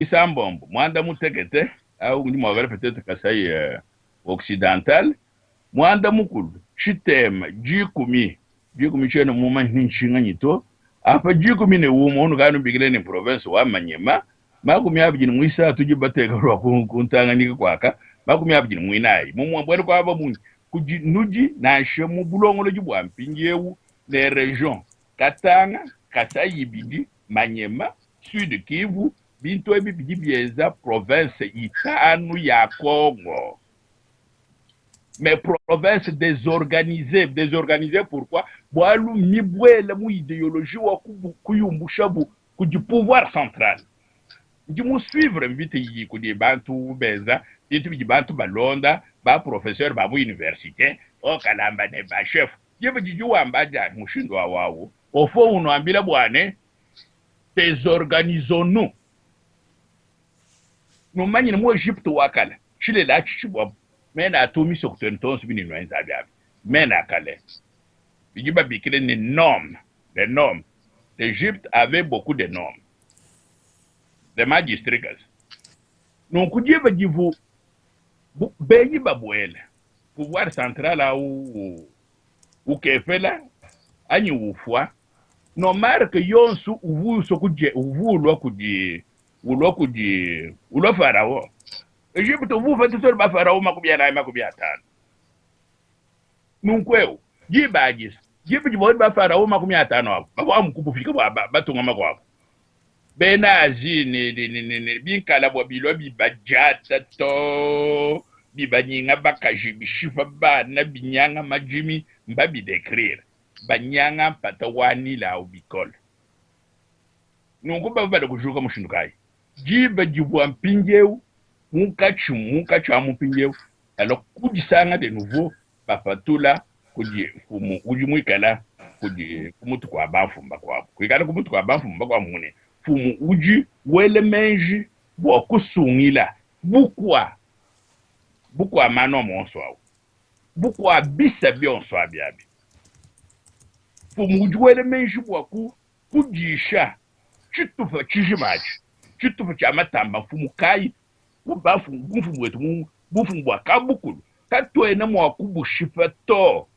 Isambombo, muanda mutekete, au ndi mua bala peut-être Kasai Occidental, muanda mukulu, tshitema, dikumi, dikumi tshiena mumanye ni ntshinganyi to, apa dikumi ne umue unukadi nubikila ne province wa Maniema, makumi abidi ne muisatu udi bateka lua ku, ku Tanganyika kuaka, makumi abidi ne muinayi, mumue buena kuaba munyi, kudi nudi nansha mu bulongolodi bua mpindiewu ne region Katanga, Kasai ibidi, Maniema, Sud Kivu, bintu ebi bidi bienza province itanu ya Congo. Mais province desorganisee, desorganisee pourquoi? Bualu mibuela mu ideologie wa kuyumbushabu kudi pouvoir central. Ndi mu suivre mvita iyi kudi bantu benza bintu bidi bantu balonda, ba professeur ba mu universite, o kalamba ne ba chef. Diba didi wamba dia mushindu wa wawu, ofo unuambila bua ne desorganisons-nous. Numanye ne mu Egypte wa kale, tshilele atshi tshivuabu mena a tumisoko tuenu tuonso bini nuenza abi abi, mena a kale bidi babikila ne nomes, les nomes. L'Egypte avait beaucoup de nomes, des magistrats. Nunku diba divu benyi babuela, pouvoir central au ukepela anyi ufua, nomarque yonso uvua usua uvua ulua kudi ulua kudi ulua Farao. Egypte uvua upeta solo ba Farao makumi anayi makumi atanu. Nunku eu diba adi diba divua ba Farao makumi atanu abu bavua amu kubufika bua matunga makuabu. Bena Asie ne, ne, ne, ne, ne binkala bua bilua bibadiata to bibanyinga bakaji bishipa bana binyanga madimi mbabidecrire banyanga mpata wa Nile au bikole. Nunku bavua balue kujuka mushindu kayi? Diba divua mpindieu munkatshi munkatshi amu mpindieu balua kudisanga de nouveau bapatula kudi mfumu udi muikala kudi ku mutu kua bamfumu bakuabu. Kuikala ku mutu kua bamfumu bakuabu mune mfumu udi wela meji bua kusungila bukua bukua manu onso au bukua bisa bionso abi abi. Mfumu udi wela meji bua ku kudisha tshitupa tshijima atshi, tshitupa tshia matamba mfumu kayi bumfumu buetu bumfumu bua kabukulu katuena mua kubushipa to.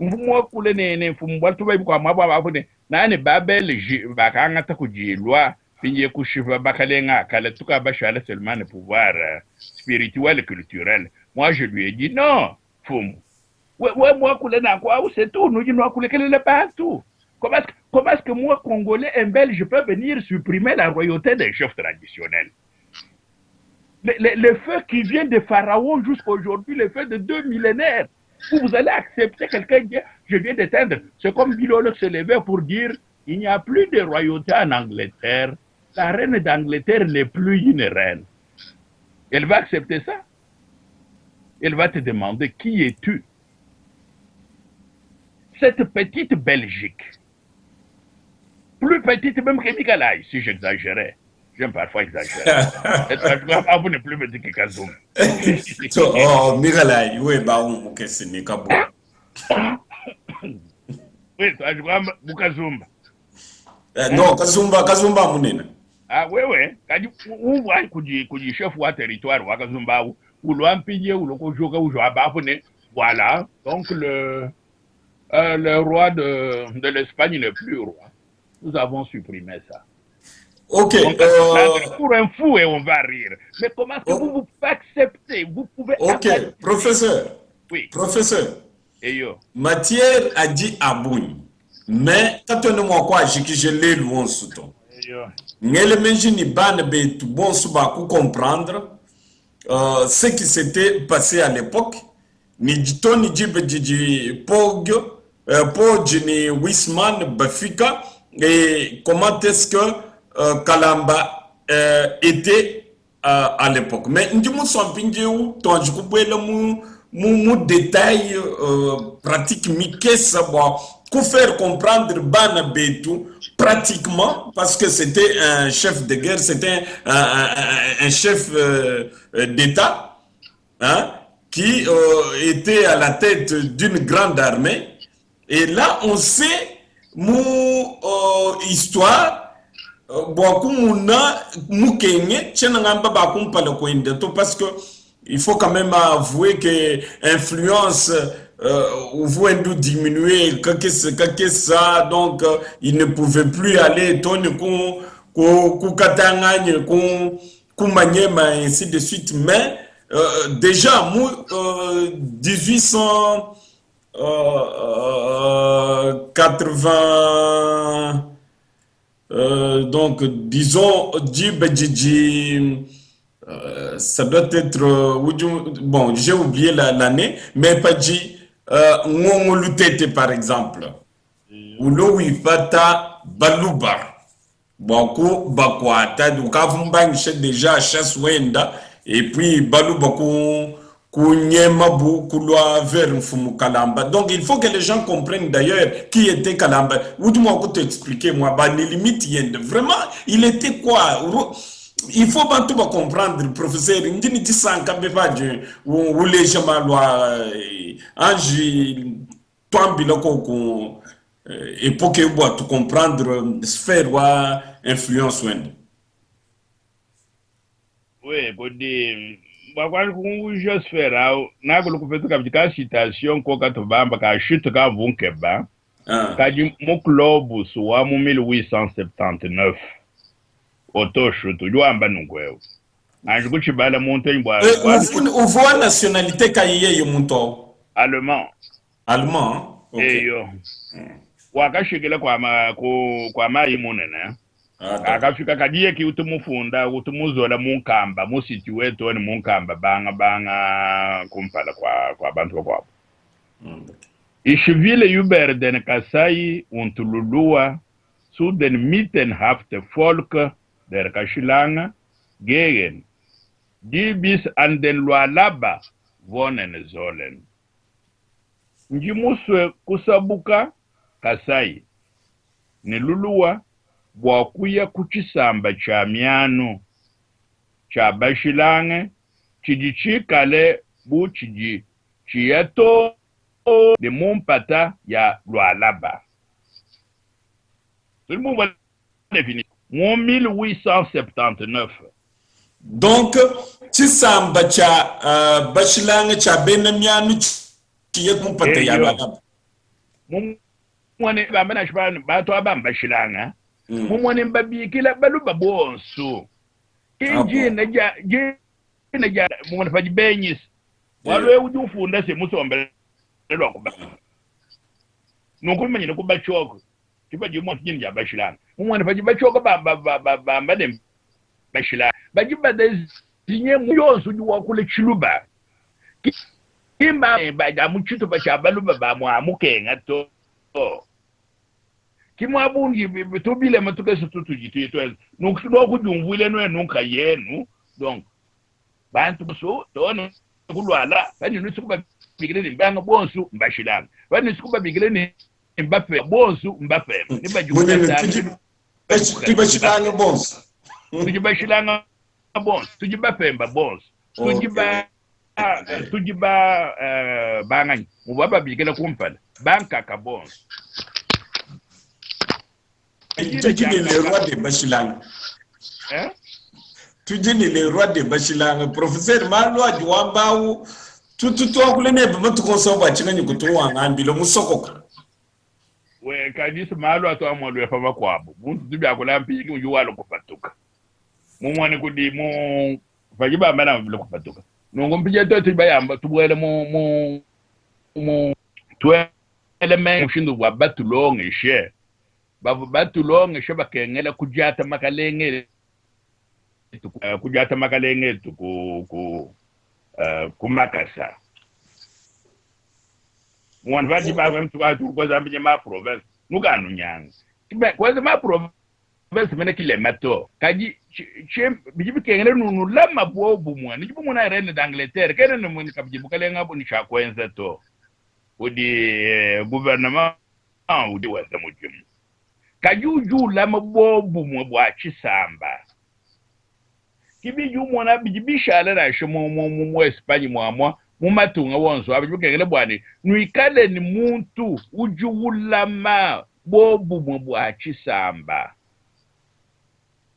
Mvua muakule ne ne mfumu bualu tubayi bukua muabu abu ne nane ba Belge bakangata kudi loi pindiye kushipa bakalenga akala tukabashala seulement ne pouvoir spirituel culturel. Moi je lui ai dit non mfumu we muakule nanku au c'est tout nudi nuakulekelela bantu. Comment est-ce que, comment est-ce que moi, Congolais, un Belge, peut venir supprimer la royauté des chefs traditionnels? Le feu qui vient de Pharaon jusqu'à aujourd'hui, le feu de 2 millénaires, où vous allez accepter quelqu'un qui dit, je viens d'éteindre. C'est comme Bilolo se levait pour dire, il n'y a plus de royauté en Angleterre. La reine d'Angleterre n'est plus une reine. Elle va accepter ça. Elle va te demander, qui es-tu? Cette petite Belgique, plus petite même que Mikalaï, si j'exagérais. J'aime parfois exagérer. Vous n'est plus petit que Kazoum. So, oh, Mikalaï, oui, bah, on ok, c'est Nikabo. Oui, toi, je crois, Bukazumba. Non, Kazumba, Kazumba munene. Ah, oui, oui. Kadi, ou, kudi, kudi chef wa territoire, wa Kazumba, ou, ou l'Ampigné, ou le Kojoka, ou Joaba, voilà. Donc, le roi de l'Espagne n'est plus roi. Nous avons supprimé ça. Ok. On va se prendre pour un fou et on va rire. Mais comment est-ce que vous, vous pouvez accepter? Vous pouvez Ok, accepter. Professeur. Oui. Professeur. Et yo. Matière a dit Aboun. Mais quand on a quoi, j'ai que je l'ai loin sous ton. Et yo. Ngele menji ni ban be tout bon sous ba ku comprendre ce qui s'était passé à l'époque. Ni jito ni jibe jiji pog Pog ni Wisman Bafika et comment est-ce que Kalamba était à l'époque. Mais ndi musampindieu tuanji kubuela mu, mu, mu détail pratique mikesa bua ku faire comprendre bana betu pratiquement parce que c'était un chef de guerre, c'était un chef d'État, hein, qui était à la tête d'une grande armée. Et là, on sait mon histoire. bua kumuna mukenge tshiena ngamba ba kumpala kuende to parce que il faut quand même avouer que influence uvua wenda diminuer kakese kakesa donc il ne pouvait plus aller to ne ku ku ku Katanga anyi ku ku Maniema ainsi de suite mais déjà mu 1800 80 donc disons diba didi ça doit être bon j'ai oublié l'année mais padi Ngongo Lutete par exemple ulo wipata baluba bua ku bakuata ukavua mubangishe dejà chasse wenda et puis baluba ku kunyema bu kulua vers Mfumu Kalamba. Donc il faut que les gens comprennent d'ailleurs qui était Kalamba. Udi mua kutu expliquer moi ba ne limite yende. Vraiment il était quoi? Il faut bantu ba comprendre professeur ndi ni disanka be padi uleja malu a anji tuambila koku epoque bua tu comprendre sphère wa influence wende. We kodi bua kunguja sphère au nakulu kupeta kabidi ka citation ko katubamba ka chute ka vunkeba kadi mu Globus wa mu 1879 otoshutu udi wamba nunku eu anji kutshibala muntu enyi bua uvua nationalité kayi yeye muntu au? Allemand. Allemand, okay. Eyo wakashikila kwa ma, ku, kwa mayi munene akafika kadi yeki utu mufunda utu muzola munkamba musiti wetu ni munkamba banga banga kumpala kwa kwa bantu bakwabo. Ich will über den Kasai und Lulua zu den mitenhaften Volk der Kashilanga gehen, die bis an den Lualaba wohnen sollen. Ndi musue kusabuka Kasai ne Luluwa bua kuya ku tshisamba tshia mianu tshia Bashilange tshidi tshikale bu tshidi tshiya too ne mu mpata ya Lualaba. Tudi bumvua definition mu 1879. Donc tshisamba tshia Bashilange tshia bena mianu tshiye ku mpata ya Lualaba. Mumone bamba nansha bantu aba mbashilanga. Mumone mbabikila baluba bonso. Ki dina dia dina dia mumone padi benyisa. Bualu eu udi ufunda se musombele lua kuba. Nunku bimanyine ku batshoko. Ki padi muntu dina dia bashilanga. Mumone padi batshoko bamba bamba ne bashilanga. Badi badezinye mu yonso udi wakula tshiluba. Ki mba mu tshitupa tshia baluba ba mua mukenga to. Ki mua bungi tubilema tukese tutudi tuenza. Nunku tudi mua kudiumvuila nuenu nkayenu. Donc bantu bonso too ne kulwala badi nusu kubabikila ne mbanga bonso mbashilanga. Badi nusu kubabikila ne mbape bonso mbapemba. Ne badi Tudi bashilanga bonso. Tudi bashilanga bonso. Tudi bapemba bonso. Tudi ba tudi ba banganyi muvua babikila kumpala bankaka bonso. Tudi ne le roi de Bashilanga. Eh? Tudi ne le roi de Bashilanga. Professeur malu adi wamba au tutu tuakule nebe matuku onso bua tshinganyi kutuwangambila musokoka. We kadisi malu atu amua pa bakuabu muntu tubiakula mpiki udi wala kupatuka mumone kudi mu padi bamba na bila kupatuka nunku mpija tuetu bayamba tubuele mu mu mu tuele me mushindu wa batulongeshe bavua batulongeshe bakengela kudiata makalenge etu kudiata makalenge etu ku ku ku makasa mwana vadi bava mtu kweza mbinye ma province nukanu nyanga kweza ma province mene kilema to kadi bidi bikengela nunulama bobumwe nidi bumuna reine d'Angleterre kene ne mwini kabidi bukalenga bu ni tshia to udi gouvernement udi wenza mudimu kadi udi ulama bobumwe bua tshisamba kibidi umona bidi bishala nansha mu mu mu mu Espagne muamua mu matunga wonso abidi bikengela bua ne nuikale ni muntu udi ulama bobumwe bua tshisamba.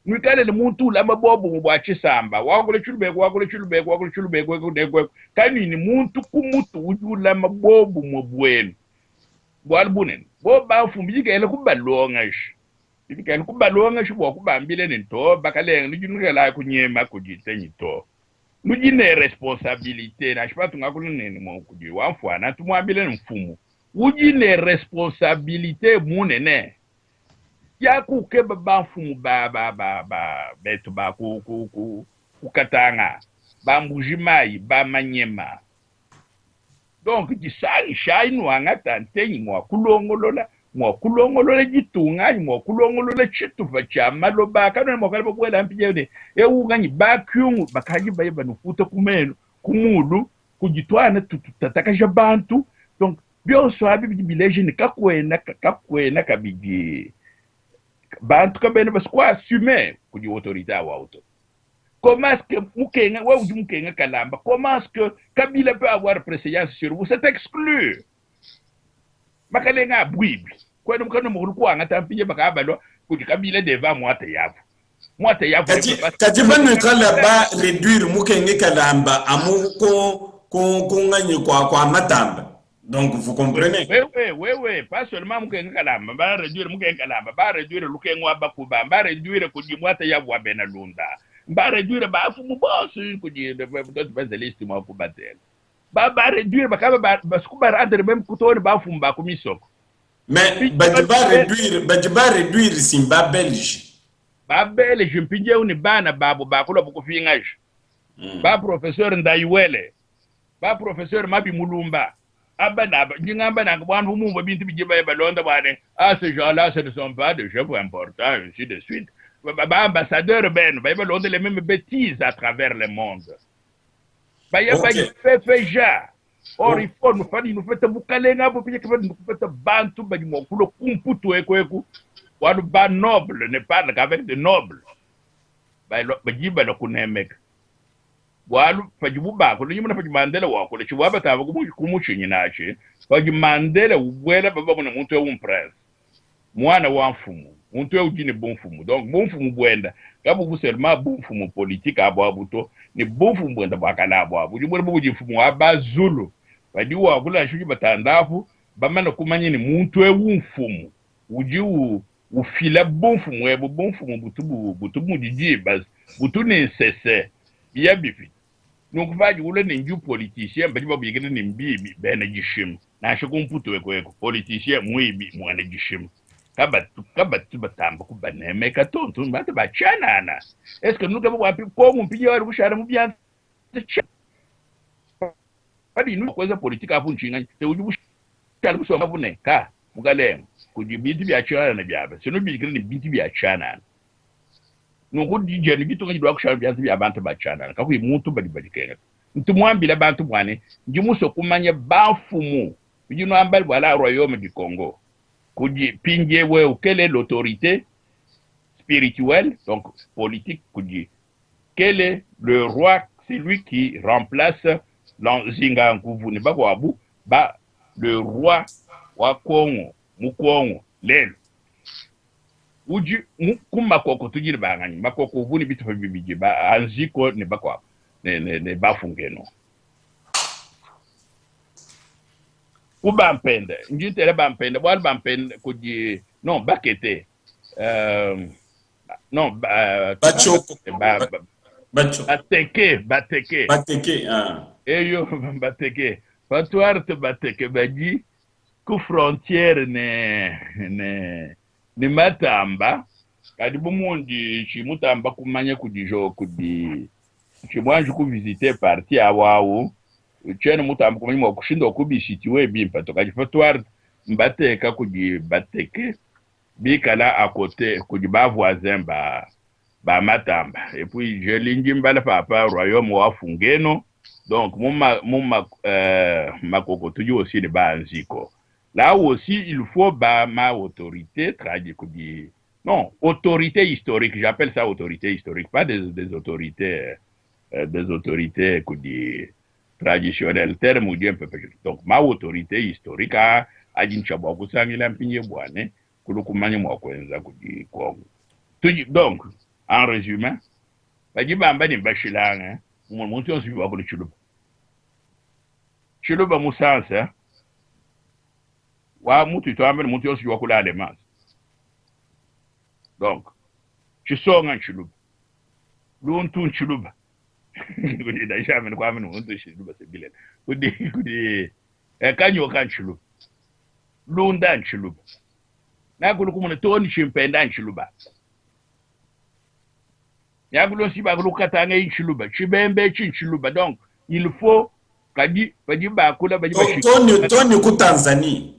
Nuikale ne muntu ulama buobumue bua tshisamba, wakula tshiluba eku, wakula tshiluba eku, wakula tshiluba eku, eku ne eku, eku. Kanuyi ne muntu ku mutu udi ulama buobumue buenu. Bualu bunene, bobu bamfumu bidi bikengela kubalongesha. Bidi bikengela kubalongesha bua kubambila ne, to, bakalenge, nudi nukela kunyema kudi tenyi to. Nudi ne responsabilite. Nansha patu ngakula ne kudi wa mfuana, tumuambile ne, mfumu, udi ne responsabilite munene. Ya kukeba bamfumu ba, ba, ba, ba, betu ba ku, ku, ku, ku Katanga, ba Mbuji-Mayi, ba Manyema. Donc disangishayi nuangata ntenyi mua kulongolola, mua kulongolola ditunga anyi mua kulongolola tshitupa tshia maloba. Kanuena mua kuikala babuela mpindieu ne eu nganyi ba kyungu bakadi baye banufuta ku menu, ku mulu, kudi tuana tutatakaja bantu. Donc Bionso abi bidi bileja ne, kakuena, kakuena kabidi bantu kabena basue kuassumer kudi autorite awu awu to. Comment est-ce que Mukenga, wewe udi Mukenga Kalamba, comment est-ce que Kabila peut avoir préséance sur vous? C'est exclu. Makalenga a buibi. Kwena mukana mukulu kuangata mpinye bakabalwa kudi Kabila devant mwata yabu. Mwata yabu. Kadi, kadi banuikala ba réduire Mukenge Kalamba amu ku ku ku nganyi kwa kwa Matamba. Donc vous comprenez? Oui, oui, oui, oui, pas seulement Mukenge Kalamba, ba réduire Mukenge Kalamba, ba réduire Lukengo wa Bakuba, ba réduire kudi Mwata yabu wa Bena Lunda, ba réduire ba fumu bonso kudi totu benze liste mwa kubatela. Ba ba réduire bakaba ba basuku ba rendre même kutoni ba fumu ba ku misoko. Mais badi ba réduire, badi ba réduire si mba belge. Ba belge mpindieu ne bana babu bakulua bukupingaja. Ba professeur Ndayiwele, ba professeur Mabi Mulumba, aba na aba, ndi ngamba nanku bualu mvua mumvue bintu bidi baye balonda bua ne, ah, ces gens-là, ce ne sont pas des chefs importants, ainsi de suite. Ba, ba ambassadeurs benu baye balonda les mêmes bêtises à travers le monde. Baye badifefeja. Or, il faut nufadi nupeta bukalenga abu pia kifadi nukupeta bantu badi mua kulua ku Mputu eku eku, bualu ba noble ne parle qu'avec des nobles. Badi balua kunemeka. Bualu padibu bakula, nudi mona padi Mandela wakula, tshivua batamba kumutshinyina atshi, padi Mandela ubuela baba bamona muntu eu mprince, muana wa mfumu, muntu eu udi ne bumfumu. Donc bumfumu buenda kabuvu seulement bumfumu politique abu abu to, ne bumfumu buenda bua kale abu abu. Udi muena bu mudi mfumu wa ba Zulu, padi wakula nansha udi batanda apu, bamana kumanya ne muntu eu mfumu udi ufila bumfumu ebu, bumfumu butu butu mudi diba, butu ne nsese biya bipita. Nunku padi ulua ne ndi politicien, badi babikila ne mbibi, bena dishima. Nansha ku Mputu eku eku, politicien muibi, muena dishima. Kabatu, kabatu batamba kubanemeka to, ntu bantu ba tshianana. Est-ce que nukeba bua Kongo mpindieu ali kushala mu bianza tshia padi nu kuenza politique apu ntshinganyi? Se udi mushala musomba apu ne ka mukalenga kudi bintu bia tshianana biaba, se nubikila ne bintu bia tshianana. Nunku di dienu ditunga didi kushala bianza bia bantu ba tshianana, kakuyi muntu badi badikenga. Ntu muambila bantu bua ne, ndi musue kumanya bamfumu bidi nuamba bua la royaume du Congo. Kudi mpindieu eu, quelle est l'autorité spirituelle, donc politique, kudi quel est le roi, celui qui remplace Nzinga Nkuvu ne bakuabu ba le roi wa Congo mu Congo lelu. Udi mu ku makoko tudi ne banganyi makoko uvu ne bitupa bibidi ba anziko ne bakuabu ne, ne, ne bafungeno ku bampende ndi ntela bampende bualu bampende kudi non bakete euh, non ba, Bachoko. ba, ba, Bachoko. bateke bateke Bateke. Ah. eyo bateke patuarte bateke badi ku frontiere ne, ne, ne matamba kadi bu mundi tshi mutamba kumanya kudi jo kudi tshi muanji ku visiter partie awu awu tshiena mutamba kumanya mua kushinda wa kubisitiwe bimpe to kadi patuarte mbateka kudi bateke bikala a cote kudi ba voisin ba ba matamba et puis je lindi mbala papa royaume wa fungeno donc mu ma, mu ma, euh, makoko tudi aussi ne ba nziko là aussi il faut ba ma autorité tradi kudi non autorité historique j'appelle ça autorité historique pas des, des autorités euh, des autorités kudi traditionnelles terme udi un peu donc ma autorité historique a adi nsha bua kusangila mpinye bua ne kulu kumanya mua kuenza kudi Kongo tudi donc. En résumé, badi bamba ne mbashilangane, mumue muntu yonso udi wakula tshiluba. Tshiluba mu sens wa mutu tuamba ne muntu yonso udi wakula allemand. Donc, tshisonga ntshiluba, luntu ntshiluba. Kudi nansha mene kuamba ne muntu tshiluba c'est bilele. Kudi kudi eh, kanyoka ntshiluba, lunda ntshiluba. Nakulu kumuna toni tshimpenda ntshiluba. Yakulu nsi bakulu katanga ntshiluba, tshibembe etshi ntshiluba. Donc, il faut kadi badi bakula badi Toni toni ku Tanzanie.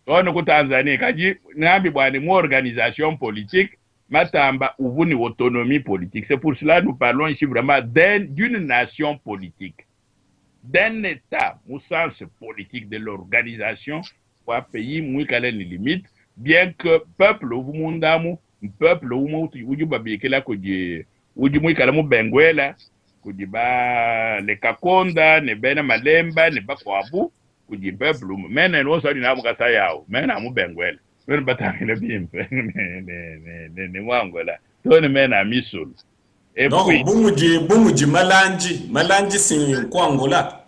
Toni ku Tanzanie kadi ngambi bwani mu organisation politique Matamba uvu ni autonomie politique. C'est pour cela que nous parlons ici vraiment d'une nation politique, d'un État au sens politique de l'organisation wa pays muikale ni limite, bien que peuple uvu mundamu, peuple umwe udi babikila kudi udi muikale mu Benguela kudi ba le Kakonda ne bena Malemba ne bakuabu kudi peuple umwe mene nonso adi namu Kasai awu mene amu Benguela bena batangile bimpe ne ne ne ne ne mu Angola to ne mene a misulu et Donc, puis bu mudi Malanji, Malanji c'est ku Angola.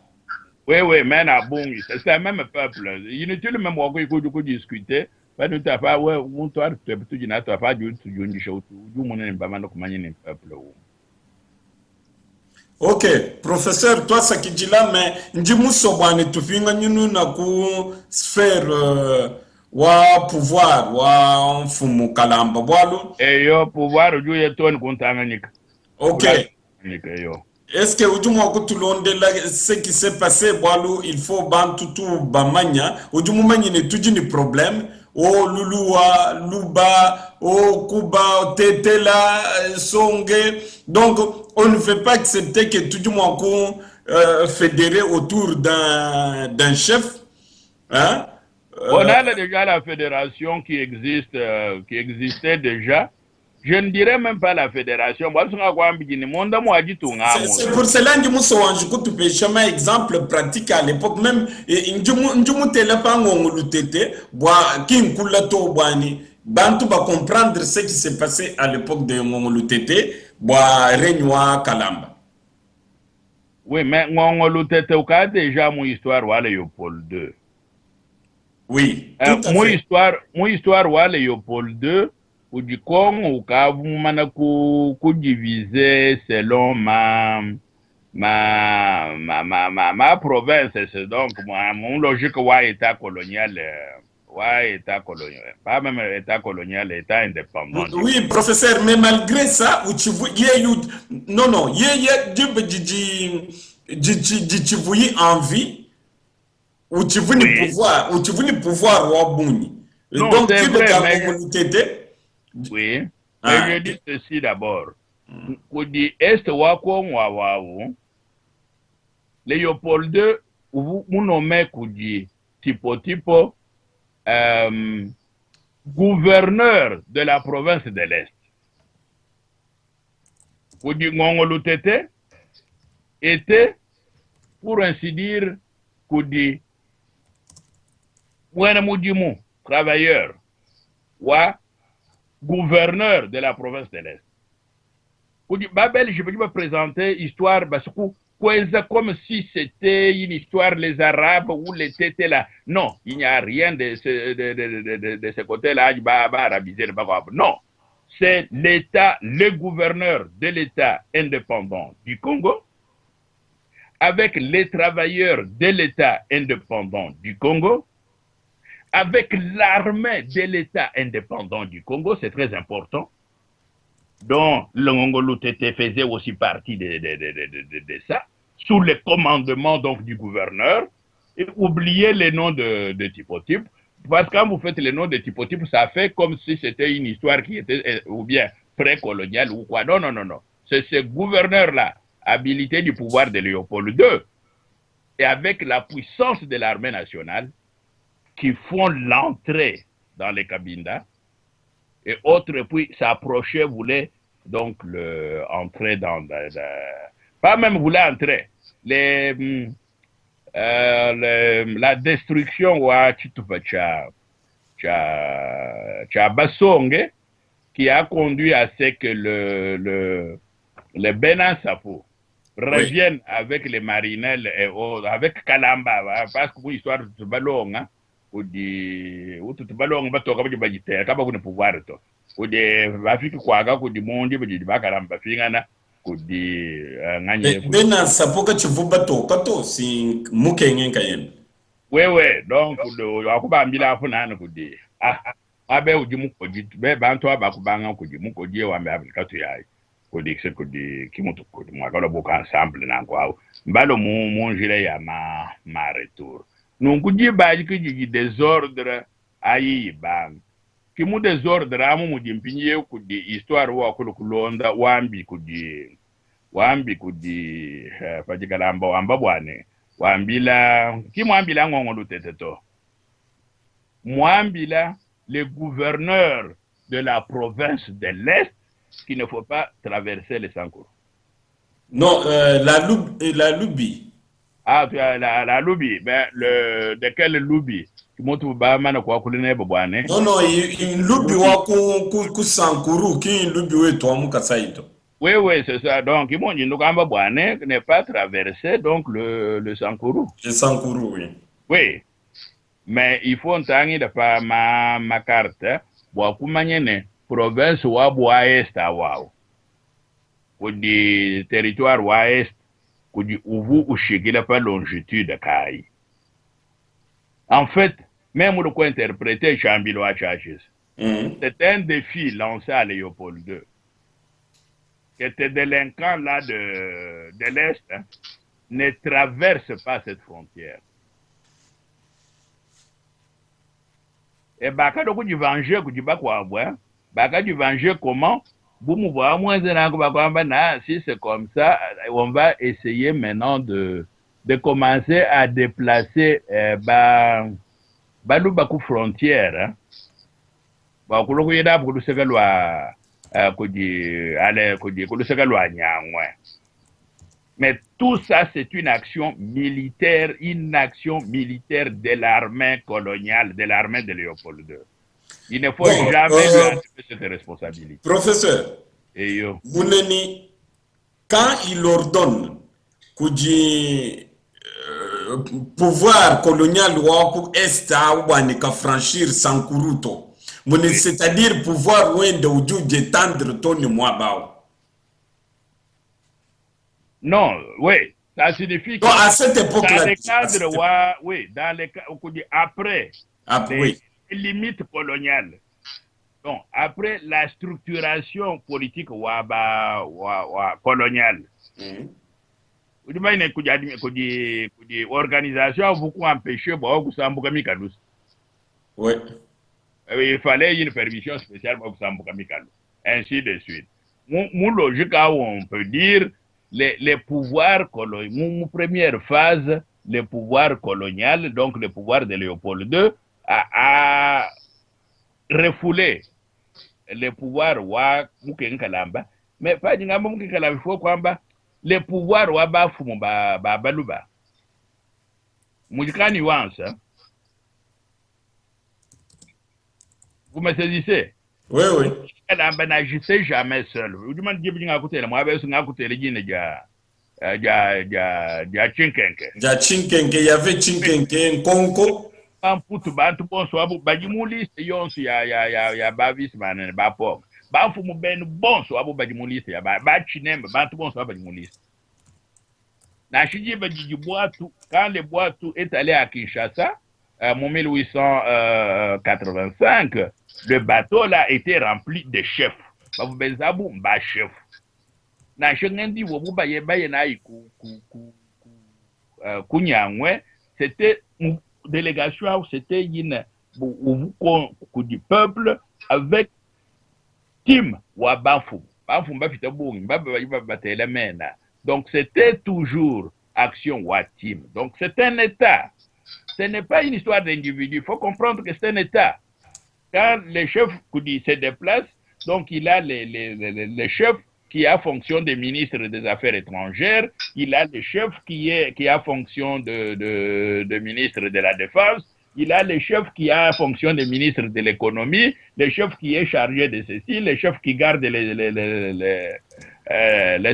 Oui, mene a bungi, c'est un même peuple. Inutile même wa ku ku discuter. Padi tu apa we muntu ari tudi na tu apa udi utujundisha udi umona ne bamana kumanya ne peuple umwe. Ok, professeur twasakidila me ndi musue bua ne tupinganyinu na ku sphère wa pouvoir wa mfumu Kalamba bualu. Eyo pouvoir udi uya too ne ku Ntanganyika. Ok. Tanganyika eyo. Est-ce que udi mua kutulondela ce qui s'est passé bualu il faut bantu tu bamanya udi mumanye ne tudi ne problème o luluwa luba o kuba tetela songe donc on ne veut pas accepter que tudi mua ku fédérer autour d'un d'un chef hein? On a déjà la fédération qui existe, qui existait déjà. Je ne dirais même pas la fédération. Moi, je C'est pour cela que nous avons kutupesha ma exemple pratique à l'époque même ndi mutela pa Ngongo Lutete bua kinkula to bwani bantu ba comprendre ce qui s'est passé à l'époque de Ngongo Lutete bua règne wa Kalamba. Oui, mais Ngongo Lutete uka déjà mu histoire wa Léopold II. Oui, tout à mu fait. histoire, mu histoire wa Léopold II udi Congo ukavu mumana ku, ku diviser selon ma province. C'est donc moi, mon logique wa état colonial, wa état colonial, pas même état colonial, état indépendant. Oui, professeur, mais malgré ça, uchivu, ye, yu, non, non, ye, ye, di, di, di, di, di, di, envie, uchivu ni pouvoir, uchivu ni pouvoir wa bunyi. Non, donc, c'est tu vrai, veux mais que Lutete? Oui. Ah. Mais je dis ceci d'abord. Kudi est wa Congo wa wawu, Léopold II, vous nommez Kudi Tipo Tipo, gouverneur de la province de l'Est. Kudi Ngongo Lutete était, pour ainsi dire, Kudi Mwene Mudimu, travailleur, wa gouverneur de la province de l'Est. Kudi Babel, je vais me présenter histoire parce que Kwenza comme si c'était une histoire, les Arabes ou les Tétés là. Non, il n'y a rien de ce côté-là, il va arabiser le Bagab. Non, c'est l'État, le gouverneur de l'État indépendant du Congo, avec les travailleurs de l'État indépendant du Congo, avec l'armée de l'État indépendant du Congo, c'est très important, dont le Ngongo Lutete faisait aussi partie de ça, sous le commandement donc du gouverneur, et oubliez les noms de Tipo Tipo, parce que quand vous faites les noms de Tipo Tipo, ça fait comme si c'était une histoire qui était, ou bien précoloniale ou quoi. Non, non, non, non. C'est ce gouverneur-là, habilité du pouvoir de Léopold II, et avec la puissance de l'armée nationale, qui font l'entrée dans les Cabinda, et autres, puis s'approchaient, voulaient donc le, entrer dans, dans, dans, pas même voulaient entrer, les, le, la destruction wa Chitupa cha, cha, cha Basonge, qui a conduit à ce que le, le, le Benin Sapo reviennent avec les Marinelles et autres, avec Kalamba, parce que histoire de Balonga, kudi utu tubalonga batoka badi baditela kaba kune pouvoir to kudi bafiki kwaga kudi mundi badi bakalamba bafingana kudi nganye bena sapoka chivu batoka to si mukenge nkayene wewe donc wakubambila afu nani kudi ah abe udi mukoji be bantu abakubanga kudi mukoji wambe abikatu yayi kudi se kudi kimutu kudi mwakala boka ensemble nanko awo mbalo mu munjira ya ma ma retour nunku diba adi didi desordre ayi ibanga ki mu desordre amu mudi mpindieu kudi histoire wa kulu kulonda wambi kudi wambi kudi eh, padi kalamba wamba bwane wambila ki muambila ngongo lutete to muambila le gouverneur de la province de l'Est qu'il ne faut pas traverser les Sankuru. Non, la, Lub, la Lubi. Ah, tu as la, la Lubi. Ben, le, de quelle Lubi? Mutu ba mana kwa kuline bwane. Non, non, Lubi wa ku, ku, ku Sankuru, ki Lubi wetu wa Mukasaito. Oui, oui, c'est ça. Donc, ils m'ont dit, nous, bwane ne pas traverser donc le, le Sankuru. Le Sankuru, oui. Oui. Mais il faut ntangila pa ma, ma carte bua kumanya ne province wabu wa est awawu kudi territoire wa est kudi uvu ushikila pa longitude kayi. En fait, même uli ku interpreter tshiambilu atshi atshi, c'est un défi lancé à Léopold II que tes délinquants là de, de l'Est hein, ne traversent pas cette frontière. Et bakado kujivanger kudi bakuabu hein? Bakadivanger comment? Bu muvua muenze nanku bakuamba na si c'est comme ça on va essayer maintenant de de commencer à déplacer eh, ba baluba ku frontière hein? Bua kulua kuyila abu ku luseke lua eh, kudi ale kudi ku luseke lua Nyangwe. Mais tout ça, c'est une action militaire, une action militaire de l'armée coloniale, de l'armée de Léopold II. Il ne faut Bon, jamais lui enlever cette responsabilité. Professeur, Et yo. Mouneni, quand il ordonne kudi pouvoir colonial wa ku est awanika franchir Sankuruto, Mune, Oui. c'est-à-dire pouvoir wende udi udietendre to ne muaba Non, oui, ça signifie Donc, que à cette dans époque-là, le à cadre, cette époque- oui, dans le après Ah, les oui. limites coloniales, donc après la structuration politique wa, ba, wa, wa, coloniale, udi manye kudi admi-, kudi, kudi organisation a beaucoup empêché bua kusambuka mikalu. Oui. Il fallait une permission spéciale pour kusambuka mikalu, ainsi de suite. Mu, mu logique où on peut dire les, les pouvoirs coloniaux, mu, mu première phase, le pouvoir colonial, donc le pouvoir de Léopold II, a refoulé le pouvoir wa Mukenga Kalamba. Mais pas ngamba Mukenga Kalamba, il faut kwamba le pouvoir wa bafumu ba, ba baluba. Mujika nuance, hein? Vous me saisissez? Oui, oui. Kalamba n'agissait jamais seul. Vous demandez si vous avez écouté, moi, vous avez écouté le Guinée, ja, ja, ja, ja Chinkenke. Ja Chinkenke, il y avait Chinkenke, Nkonko. Bamputu, bantu bonso, abu, baji mu liste yonso ya, ya, ya, ya ba vice manene, ba pok. Bamfu mu benu bonso, abu baji mu liste ya ba, ba Chinemba, bantu bonso, abu baji mu liste. Na shiji baji di Bwatu, quand le Bwatu est allé à Kinshasa, en 1885, le bateau là était rempli de chefs. Babu benzabu mba chef. Na shengendi wo buba ye baye na ku, ku, ku, ku kunyangwe, c'était une délégation, c'était une bu, bu, ku, ku, du peuple avec team wa Banfu. Banfu mba fita bungi, mba ba, ba, ba, tele mena. Donc c'était toujours action wa team. Donc c'est un État. Ce n'est pas une histoire d'individu. Il faut comprendre que c'est un État. Quand le chef Koudi se déplace, donc il a les chefs qui a fonction de ministre des Affaires étrangères, il a le chef qui a fonction de ministre de la Défense, Il a le chef qui a fonction de ministre de l'économie, le chef qui est chargé de ceci, le chef qui garde les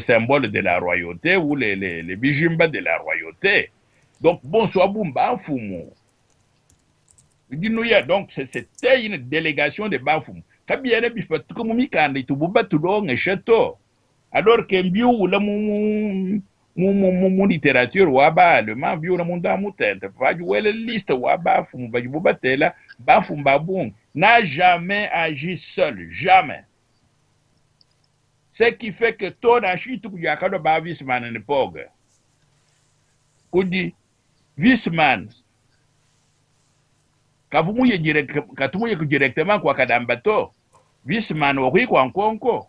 symboles de la royauté ou les bijimba de la royauté. Donc, bonsoir Bumba Mfumu. Donc, c'était une délégation de Bamfumu. Kabiene bifatuka mu mikanda itububa tulonge sheto. Alors que mbiula mu mu mu mu mu littérature wa ba allemand mbiula mu ndamu tente vaji wele liste wa Bamfumu bajibuba tela Bamfumu babung n'a jamais agi seul, jamais. Ce qui fait que tona shitu kujakalo ba Wiesmann ne Pog. Kudi Wiesmann kavumuye direct katumuye directement kwa Kadambato. Wiesmann wakwikwa Nkonko.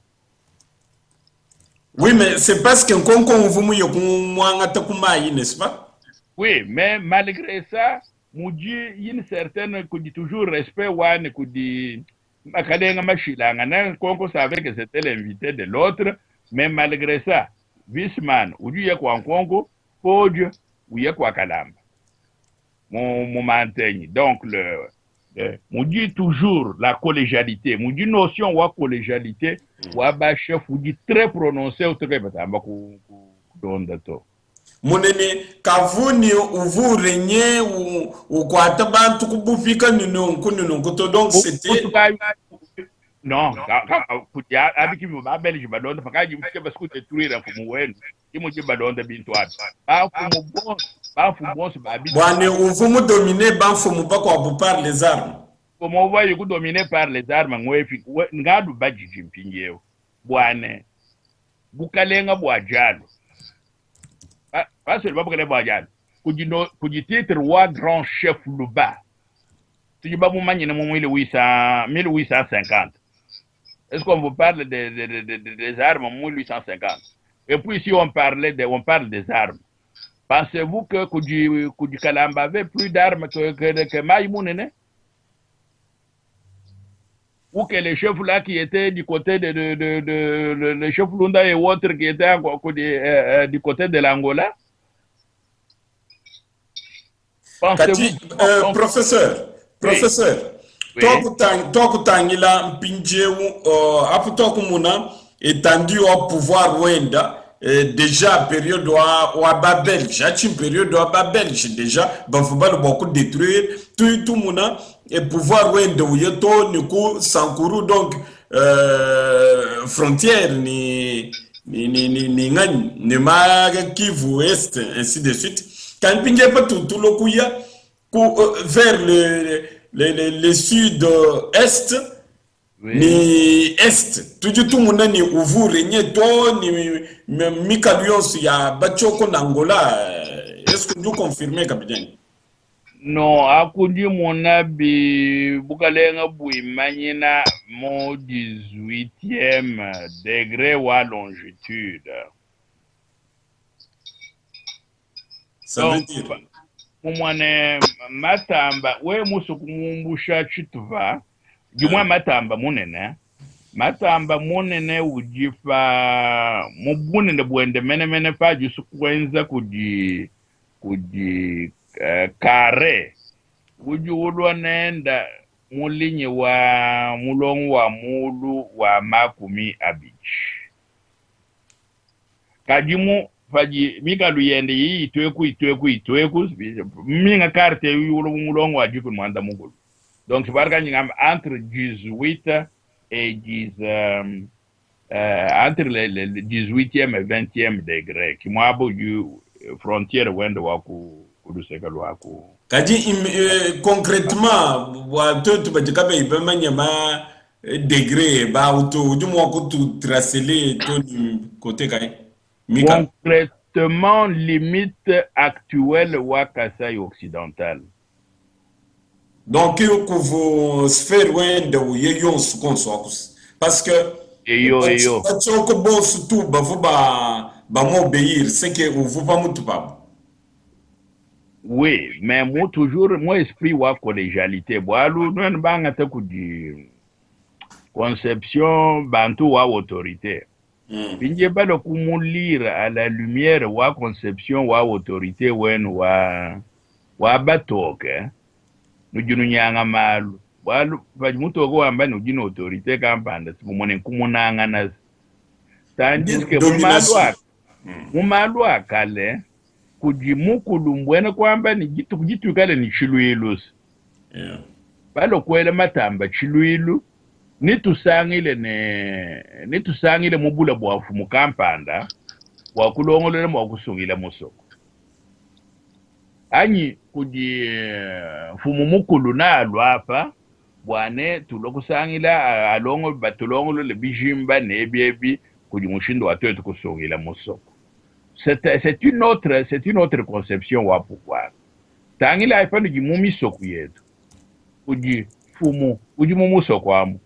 Oui, mais c'est parce que Nkonko mvumuye kumwangata kumayi, n'est-ce pas? Oui, mais malgré ça, mudi une certaine kudi toujours respect wane kudi makalenga mashilanga na Nkonko savait que c'était l'invité de l'autre, mais malgré ça, Wiesmann ujuye kwa Nkonko, Podio uye kwa Kalamba. Mon mantenyi. Donc le mudi toujours la collégialité, mudi notion wa collégialité wa ba chef mudi très prononcé utoke batamba ku ku donda to. Munene kavuni uvu renye ukwata bantu kubufika nununku nununku to donc c'était non kudia abiki ba belge balonda pakaji mfike basiku détruire mfumu wenu imuji balonda bintu abi ba mfumu bon ba mfumu bon ba bi bwane uvu mu dominer ba mfumu ba kwa par les armes. Comment voyez ku dominer par les armes ngwefi ngadu bajiji mpinjewo bwane bukalenga bwa jalo pas seulement bukalenga bwa jalo kuji no kuji titre wa grand chef luba tuji ba mumanyine mu 1850. Est-ce qu'on vous parle des armes en 1850? Et puis si on parlait de, on parle des armes, pensez-vous que Kudi Kalamba avait plus d'armes que Maïmounene? Ou que les chefs là qui étaient du côté de le chef Lunda et autres qui étaient encore du côté de l'Angola? Pensez-vous? Professeur, professeur, Oui. Tokutangila mpinjewu apu tokumuna étendu au pouvoir wenda déjà période wa ba belge achi période wa ba belge déjà bafubalo beaucoup détruire tout tout muna et pouvoir wenda uyeto ni ku Sankuru donc frontière ni ni ni ni ni ngani ni ma Kivu Est ainsi de suite quand pinje pa tout lokuya ku vers le sud-est. Oui. Ni est tuju tumuna ni uvu renye to ni mikalu yonso ya bachoko na Angola. Est-ce que vous confirmez, capitaine? Non, akundi mona bi bukalenga buimanyina mo 18e degré wa longitude. Ça veut Donc, dire? Mumwane matamba we musu kumumbusha chituva jumwa matamba munene matamba munene ujifa mubunene bwende mene mene fa jusu kwenza kuji kuji kare uji ulwa nenda mulinyi wa mulongo wa mulu wa makumi abichi kajimu faji mikalu yende yi itweku itweku itweku minga carte yulo mulongo wa jiku mwanda mugulu. Donc barka nyingam entre 18 et 10 entre le 18e et 20e degré qui mwabo du frontière wende wa ku kuluseka lwa ku kadi concrètement wa toto badikabe ibamanya ma degré ba auto du moi ko tu tracer les to ni côté kai Mika. Concrètement limite actuelle wa Kasaï occidental. Donc que vous sphère wende ou yeyon su konso parce que eyo eyo ko bon surtout ba vous ba ba m'obéir c'est que vous pas mutu pas. Oui, mais moi toujours moi esprit wa collégialité boalu nous banga te ku di conception bantu wa autorité. Binje balo kumulira à la lumière wa conception wa autorité wen wa wa batoke. Nudi nunyanga malu. Bualu padi mutoke wamba ne udi ne autorite kampanda, si mumue ne nkumunangana. Tandis que mu malu a mu malu a kale kudi mukulu mbuena kuamba ne dituku dituikale ne tshiluilu Yeah. Balua kuela matamba tshiluilu, netusangile ne netusangile mu bula bua mfumu kampanda bua kulongolola mua kusungila musoko. Anyi kudi mfumu mukulu naalua apa bua ne tulua kusangila alongo batulongolole bijimba ne ebi ebi kudi mushindu wa tuetu kusungila musoko. C'est une autre c'est une autre conception wa pouvoir. Tangilayi panudi mu misoku yetu, kudi mfumu udi mu musoko amu,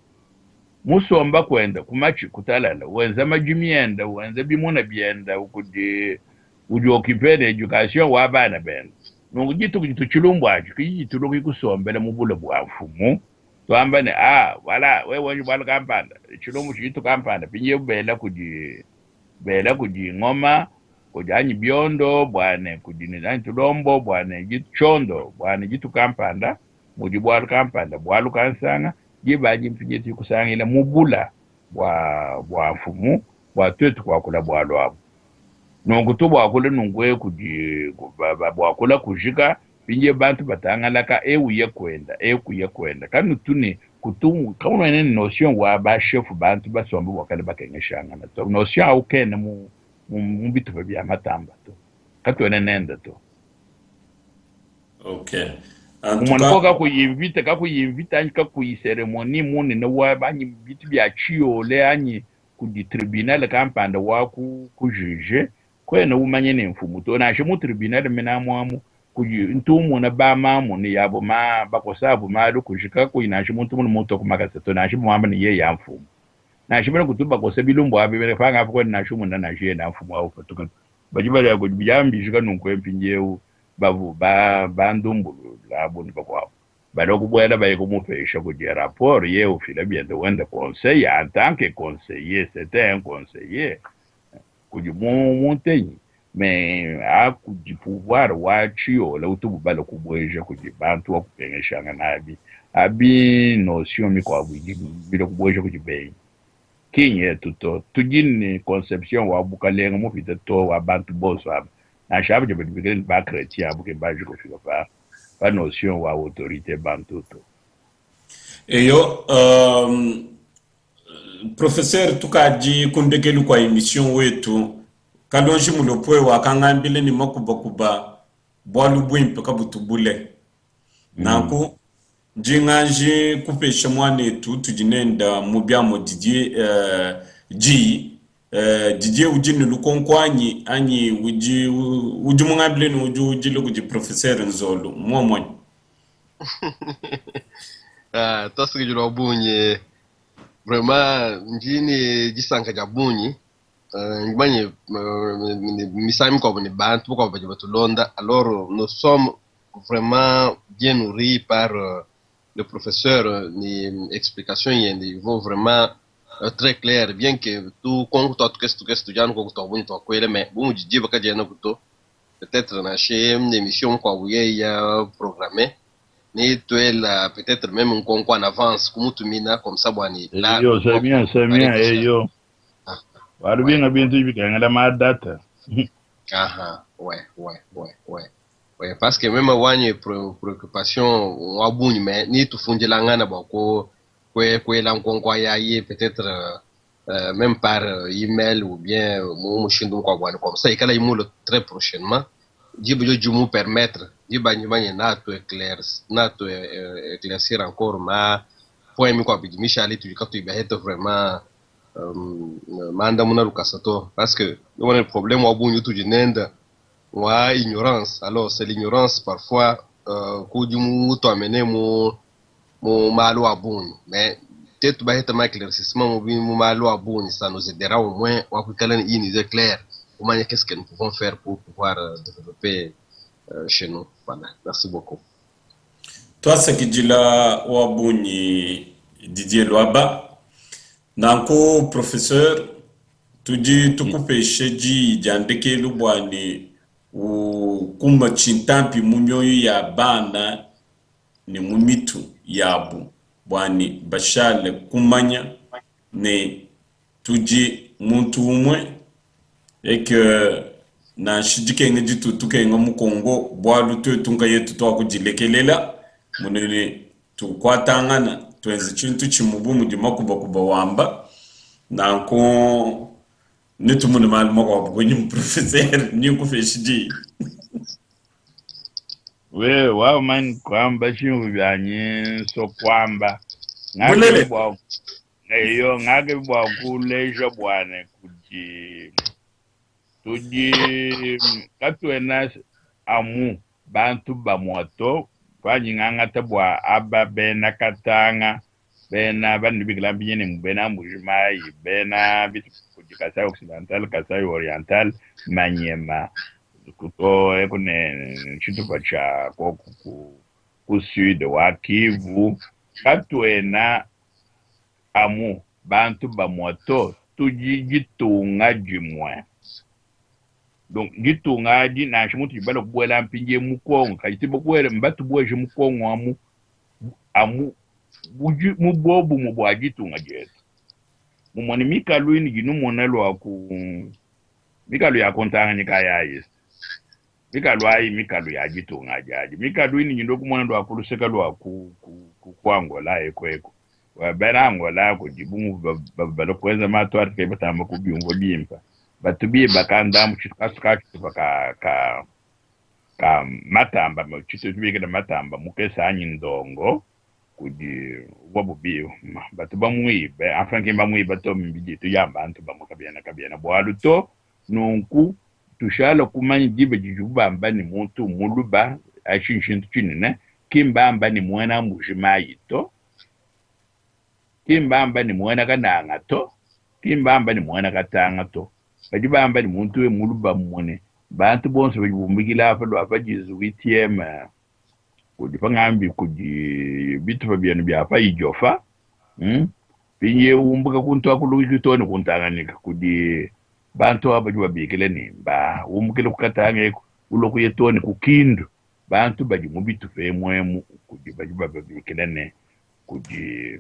musomba kuenda ku matshi kutalala, wenza madimi enda, wenza bimuna bienda, kudi udi occupe ne education wa bana benda. Nunku dituku ditu tshilumbu atshi kidi dituluki kusombela mu bule bua mfumu, tuamba ne, ah, voilà, wewe wenji bualu kampanda, tshilumbu tshiditu kampanda, mpindieu bela kudi bela kudi ngoma, kudi anyi biondo bua ne kudi ne anyi tulombo bua ne tshiondo bua ne ditu kampanda mudi bualu kampanda bualu kansanga diba adi mpindieu tudi kusangila mu bula bua bua mfumu bua tuetu kuakula bualu abu. Nunku tubuakule nunku e kudi buakula kujika mpindieu bantu batangalaka e uya kuenda e kuya kuenda kanutu ne kutu kanuena ne notion wa ba chef bantu basomba bua kale bakengeshangana to notion au kena mu mu bitupa bia matamba to katuena nenda to. Okay. Umona ko kakuyi mvita kakuyi mvita anyi kakuyi cérémonie munene wa anyi bitu bia tshiyole anyi kudi tribunal kampanda wa ku ku juge kuena umanye ne mfumu to nansha mu tribunal mena amu kudi ntu umona ba mamu ne yabo ma bakosa abu malu kujika kakuyi nansha muntu munu mutua ku makasa to nansha muamba ne yeye ya mfumu nansha bena kutu bakosa bilumbu abi bena panga apo kwena nansha umona nansha yeye na mfumu awu patuka badi baya kudi bijambijika nunku mpindiewu bavu ba bandumbulula abu ne bakuabu balua kubuela baye kumupesha kudi rapport ye ufila biende wenda conseil en tant que conseiller, c'était un conseiller kudi mu muntenyi mais a kudi pouvoir wa tshiyola utubu balua kubueja kudi bantu wa kupengeshangana abi abi notion mikuabu idi bilua kubueja kudi benyi kinyi yetu to tudi ne conception wa bukalenga mupite to wa bantu bonso aba nansha aba badi bikale ne ba chrétien abu ke baji kufika pa pa notion wa autorité bantu to. Eyo, professeur tukadi ku ndekelu kua emission wetu Kalonji Mulopwe wakangambila ne makubakuba bualu buimpe kabutu bule. Nanku ndi nganji kupesha muanetu tudi nenda mu biamu Didier diyi. Didier udi ne lukonko anyi anyi udi udi mungambile ne udi udila kudi professeur Nzolu muomue? Ah, tuasakidila wa bungi vraiment ndi ne disanka dia bungi. Ngimanye misangu mikuabu ne bantu bakuabu badi batulonda, alors nous sommes vraiment bien nourris par le professeur ni explication yende ils vont vraiment très clair, bien que tukonko tua tukese tukese tudi anu koku tua bungi tua kuela, mais bu mudi diba kadiena kuto peut-être nansha émission mukuabu yeya programmé ni tuela peut-être même nkonko en avance kumutumina comme ça bua ni la. Eyo, c'est bien, c'est bien, eyo. Ah. Bualu binga bintu bikengela ma date. Aha, ouais. Parce que même wanyi préoccupation wa bungi mais ni tufundilangana bua ko kwe kwela nkonko yaye peut-être même par email ou bien mu mushindu mukuabu ani comme ça ikala imula très prochainement diba dio mu permettre diba manye na tu éclair na tu éclaircir encore ma point mikuabu idi mishale tudi katuyi bahete vraiment mandamuna lukasa to, parce que wana problème wa bungi tudi nenda wa ignorance. Alors c'est l'ignorance parfois kudi mutu amene mu mu malu a bungi, mais tetu baheta ma éclaircissement mu mu malu a bungi, ça nous aidera au moins wa kuikala une idée claire kumanya qu'est-ce que nous pouvons faire pour pouvoir développer chez nous. Voilà, merci beaucoup. Tuasakidila wa bungi Didier Luaba. Nanku professeur tudi tukupeshe diyi dia ndekelu bua ne ukuma tshintampi mu mioyo ya bana. ne mu mitu yabu bua ne bashale kumanya ne tudi muntu umue et que nansha dikenga ditu tukenga mu Congo bualu tuetu nkayetu tuakudilekelela munene tukuatangana tuenze tshintu tshimue bu mudi makubakuba wamba nanku netumone malu makuabu kunyima professeur ni nkupesha diyi. Wewe wamanyi kuamba tshimvu byanyi nso kuamba Bulele. bua eyo ngakebi bua kuleja bua ne kudi tudi katuena amu bantu bamue to panyi ngangata bua aba bena Katanga bena bani bikila mbinyene bena Mbuji-Mayi bena bitu kudi Kasai Occidental Kasai Oriental Manyema kuto eku ne tshitupa tshia koku ku, ku sud wa Kivu katuena amu bantu bamue to tudi ditunga dimue donc ditunga adi nansha mutudi bala kubuela mpindie mu Kongo kadi tibakuele mbatubueje mu Kongo amu amu mu bobumue bua ditunga dietu mumone mikalu ini dinumona lua ku mikalu ya kuntanganyika yayi mikalu ayi mikalu ya ditunga adi adi mikalu ini nyindo kumona lua kuluseka lua ku, ku, ku, ku Angola eko eko bena Angola kudi bu bala kuenza matu ati kai batamba kubiumvua bimpa batu bibaka ndambu kasu ka ka ka ka matamba tshitu tubikila matamba mukese anyi ndongo kudi wabu bi batu bamuibe enfin ki bamuibe to mbidi tuyamba bantu bamue kabiena kabiena bualu to nunku tushala kumanya diba didibu bamba ne muntu muluba ashi nshintu tshinene ki mbamba ne muena Mbuji-Mayi to ki mbamba ne muena Kananga to ki mbamba ne muena Katanga to badi bamba ne muntu we muluba mmone bantu bonso badi bumbukila apa lua pa 18e kudi pangambi kudi bitupa bienu bia pa Idiofa pinye umbuka kuntu akuluki to ne kuntanganyika kudi bantu aba badi babikila ne mba umbukile ku Katanga eku ulua kuya to ne ku Kindu bantu badi mu bitupa emu emu kudi badi bababikila ne kudi.